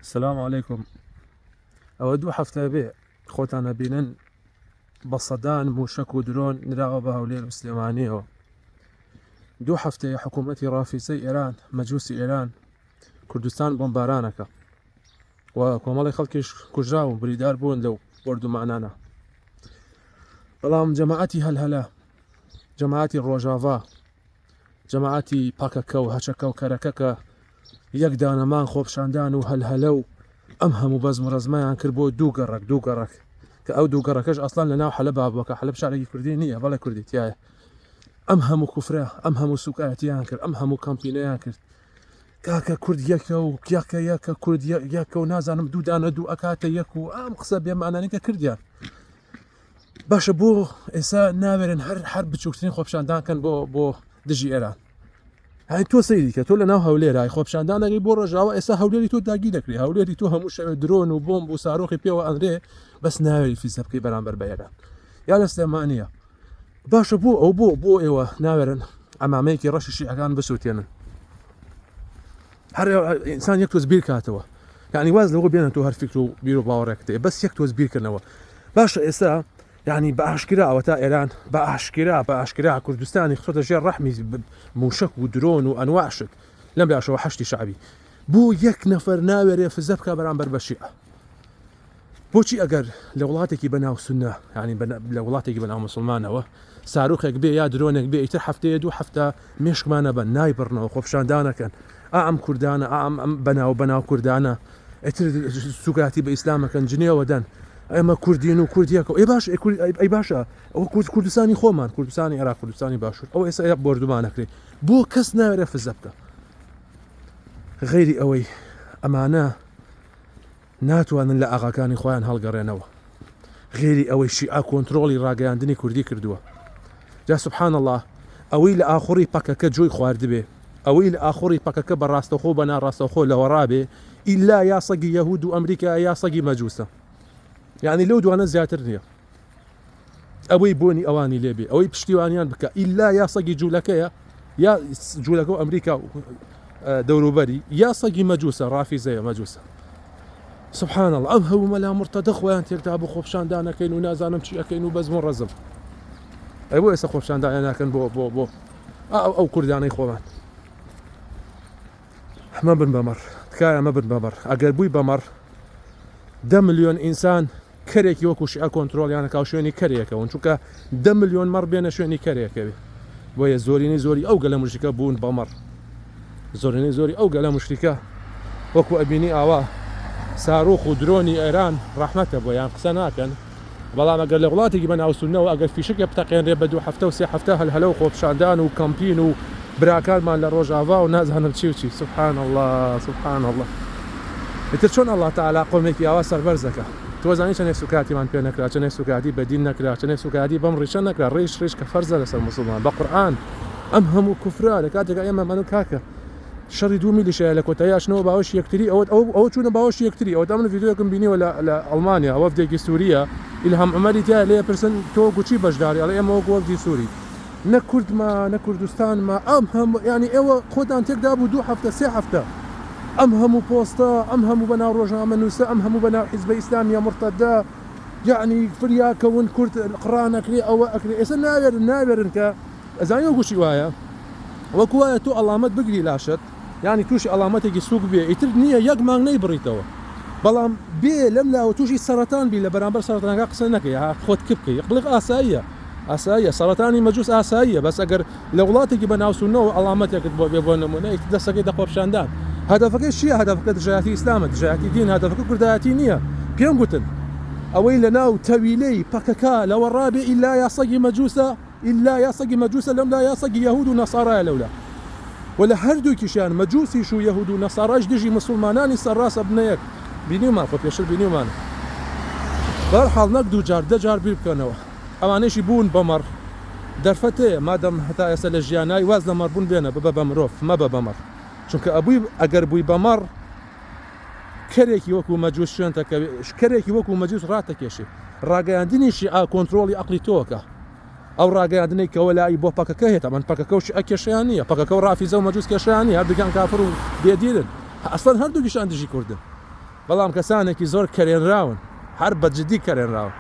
سلام علیکم ئەوە دوو هەفتە بێ خۆتان ئەبینن بە سەدان موشک و درۆن نراوە بە هەولێر و سلێمانیەوە دوو هەفتەیە حکوومەتی ڕافیزەی ئێران مەجوسی ئێران کوردستان بۆمبارانەکە و کۆمەڵی خەڵکیش کوژراو و بریدار بوون لەو بۆردومانانە بەڵام جەماعەتی هەلهەلە جەماعەتی ڕۆژاڤا جەماعەتی پەکەکە و هەچەکە و کەرەکە کە یەک دانەمان خۆپشاندان و هەلهەلە و ئەم هەموو بەزم و ڕەزمەیان کرد بۆ دوو گەڕەک دوو گەڕەک کە ئەو دوو گەڕەکەش ئەسڵان لە ناو حەلەبا بووە کە حەلەب شارێکی کوردی نییە بەڵێ کوردی تایە ئەم هەموو کوفرە ئەم هەموو سوکایەتیان کرد ئەم هەموو کەمپینەیان کرد کاکە کورد یەکە و یەکە یەکە کورد یەکە و نازانم دوو دانە دوو ئەکاتە یەک و ئەم قسە بێمانانەی کە کردیان باشە بۆ ئێستا ناوێرن هەر هەر بچووکترین خۆپشاندان کەن بۆ بۆ دژی ئێران هەی تۆ سەیری کە تۆ لە ناو هەولێرای خۆپشاندانەکەی بۆ ڕۆژاوە ئێستا هەولێری تۆ داگی دەکرێ هەولێری تۆ هەموو شەوێ درۆن و بۆمب و سارۆخی پێوە ئەنرێ بەس ناوێری فیزە بکەی بەرامبەر بە ئێران یا لە سلێمانیە باشە بۆ ئەو بۆ بۆ ئێوە ناوێرن ئەمامەیەکی ڕەشی شیعەکان بسووتێنن هەر ئینسان یەک تۆز بیر کاتەوە یعنی واز لەوە بێنە تۆ هەر فکر و بیر و باوەڕێک تێ بەس یەک تۆز بیرکردنەوە باشە ئێستا یعنی بە ئاشکرا ئەوە تا ئێران بە ئاشکرا بە ئاشکرا کوردستانی خستۆتە ژێر ڕەحمی موشک و درۆن و ئەنواع شت لەم لاشەوە حەشتی شەعبی بۆ یەک نەفەر ناوێرێ فزە بکە بەرامبەر بە شیعە بۆچی ئەگەر لە وڵاتێکی بەناو سونە یانی لە وڵاتێکی بەناو مسلمانەوە ساروخێک بێ یا درۆنێک بێ ئیتر هەفتەیە دوو هەفتە مێشکمانە بە نایبڕنەوە خۆپشاندانەکەن ئا ئەم کوردانە ئا ئەم ئەم بەناو بەناو کوردانە ئیتر سوکاتی بە ئیسلامەکەن جنێوە دەن ئێمە کوردین و کوردیەکە ئەی باش ئەی باشە ئەوە کورد کوردستانی خۆمان کوردستانی عێراق کوردستانی باشوور ئەو ئێستا بۆردومانەکرێ بۆ کەس ناوێرە فزە بکە غەیری ئەوەی ئەمانە ناتوانن لە ئاغاکانی خۆیان هەڵگەڕێنەوە غێری ئەوەی شیعە کۆنترۆڵی ڕاگەیاندنی کوردی کردووە جا سبحان اللە ئەوەی لە ئاخوڕی پەکەکە جۆی خواردبێ ئەوەی لە ئاخوڕی پەکەکە بە ڕاستەخۆ بە ناڕاستەخۆ لەوەڕابێ ئیلا یا سەگی یەهود و ئەمریکا یا سەگی مەجوسە یعنی لەو دوانە زیاتر نییە ئەوەی بۆنی ئەوانی لێبێ ئەوەی پشتیوانیان بکە ئیلا یا سەگی جوولەکەیە یا جوولەکە و ئەمریکا و دەوروبەری یا سەگی مەجوسە ڕافیزەیە مەجوسە سبحان الله ئەم هەموو مەلا مرتدە خۆیان تێکدا بۆ خۆپشاندانەکەین و نازانم چی ئەەکەین و بەزم و ڕەزم ئەی بۆ ئێستا خۆپشاندانە ناکەن بۆ بۆ بۆ ئەو ئەو کوردانەی خۆمان مەبن بەمەڕ تکایە مەبن بەمەڕ ئەگەر بووی بەمەڕ دە ملیۆن ئینسان کەرێکی وەکو شیعە کۆنترۆڵیان ئەکا و شوێنی کەرێکەون چونکە دە ملیۆن مەڕ بێنە شوێنی کەرێکەوێ بۆیە زۆرینەی زۆری ئەو گەلە مشریکە بوون بە مەڕ زۆرینەی زۆری ئەو گەلە مشریکە وەکو ئەبینی ئاوا ساروخ و درۆنی ئێران ڕەحمەتە بۆیان قسە ناکەن بەڵام ئەگەر لە وڵاتێکی بە ناو سوننەوە ئەگەر فیشەکێ بتەقێنرێ بە دوو هەفتە و سێ هەفتە هەلهەلە و خۆپیشاندان و کەمپین و براکانمان لە ڕۆژاڤا و نازانم چی و چی سبحان اللە سبحان اللە ئیتر چۆن اللە تعالی قەومێکی ئاوا سەربەرز دەکا تۆ زانی چەندێک سوکاتیمان پێ نەکرا چەندێک سوکاتی بە دین نەکرا چەندێک سوکاتی بەم ڕیشە نەکرا ڕیش ڕیش کە فەرزە لەسەر موسڵمان بە قورئان ئەم هەموو کوفرە لە کاتێکا ئێمە من و کاکە شەڕی دوو میلیشیایە لە کۆتایی ئەچنەوە باوەشی یەکتری ئەوە ئەو ئەوە چوونە باوەشی یەکتری ئەوە من ڤیدیۆیەکم بینیوە لە لە ئەڵمانیا وەفدێکی سووریە ئیلهام عومەری تیایە لێ پرسن تۆ وەکو چی بەشداری ئەڵێ ئێمە وەکو وەفدی سووری نە کورد ما نە کوردستان ما ئەم هەموو یانی ئێوە خۆتان تێکدا بوو دوو هەفتە سێ هەفتە ئەم هەموو پۆستە ئەم هەموو بەناو ڕۆژنامەنووسە ئەم هەموو بەناو حیزبە ئیسلامیە مورتەدە یعنی فریا کەون کورد قڕان ئەکرێ ئەوە ئەکرێ ئێستا ناوێرن ناوێرن کە ئەزانی وەکو چی وایە وەکو وایە تۆ ئەڵامەت بگری لاشەت یانی توشی ئەڵامەتێکی سوک بێ ئیتر نییە یەک مانگ نەیبڕیتەوە بەڵام بێ لەم لاوە توشی سەرەتان بی لە بەرامبەر سەرەتانەکە قسە نەکەی ها خۆت کپ کەی بڵێ ئاساییە ئاساییە سەرەتانی مەجوس ئاساییە بەس ئەگەر لە وڵاتێکی بە ناو سوننەوە ئەڵامەتێکت بۆ بێ بۆ نمونە ئیتر دەستەکەی دە خۆپیشاندان هەدەفەکەی چییە هەدەفەکە دژایەتی ئیسلامە دژایەتی دین هەدەفەکە کوردایەتی نییە پێم گوتن ئەوەی لە ناو تەویلەی پەکەکە لەوەڕا بێ ئیلا یا سەگی مەجوسە ئیلا یا سەگی مەجوسە لەملا یا سەگی یەهود و نەسارایە لەولا وە لە هەردووکیشیان مەجوسیش و یەهود و نەسارایش دژی مسوڵمانانی سەرڕاست ئەبنە یەک بینیومان خۆ پێشتر بینیومانە بەهەرحاڵ نەک دوو جار دە جار بیر بکەنەوە ئەوانەیشی بوون بە مەڕ دەرفەت هەیە مادەم هەتا ئێستا لە ژیانای واز لە مەڕ بوون بێنە ببە بە مرۆڤ مەبە بە مەڕ چونکە ئەبووی ئەگەر بووی بە مەڕ کەرێکی وەکو مەجوس شوێنتەکەوێ کەرێکی وەکو مەجوس ڕاتەکێشێ ڕاگەیاندنی شیعە کۆنترۆڵی ئەقلی تۆکە ئەو ڕاگەیاندنەی کە وەلائی بۆ پەکەکە هەیە تەبعەن پەکەکە و شیعە کێشەیان نییە پەکەکە و ڕافیزە و مەجوس کێشەیان نییە هەردووکیان کافر و بێدینن ئەسڵەن هەردووکیشان دژی کوردن. بەڵام کەسانێکی زۆر کەرێنراون هەر بە جدی کەرێنراون.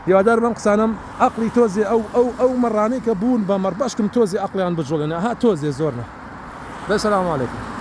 هیوادارم ئەم قسانەم ئەقڵی تۆزێ ئەو ئەو ئەو مەڕانەی کە بوون بە مەڕ بەشکم تۆزێ ئەقڵیان بجوڵێنێ ئەها تۆزێ زۆر نا. دەی سلام علیکم.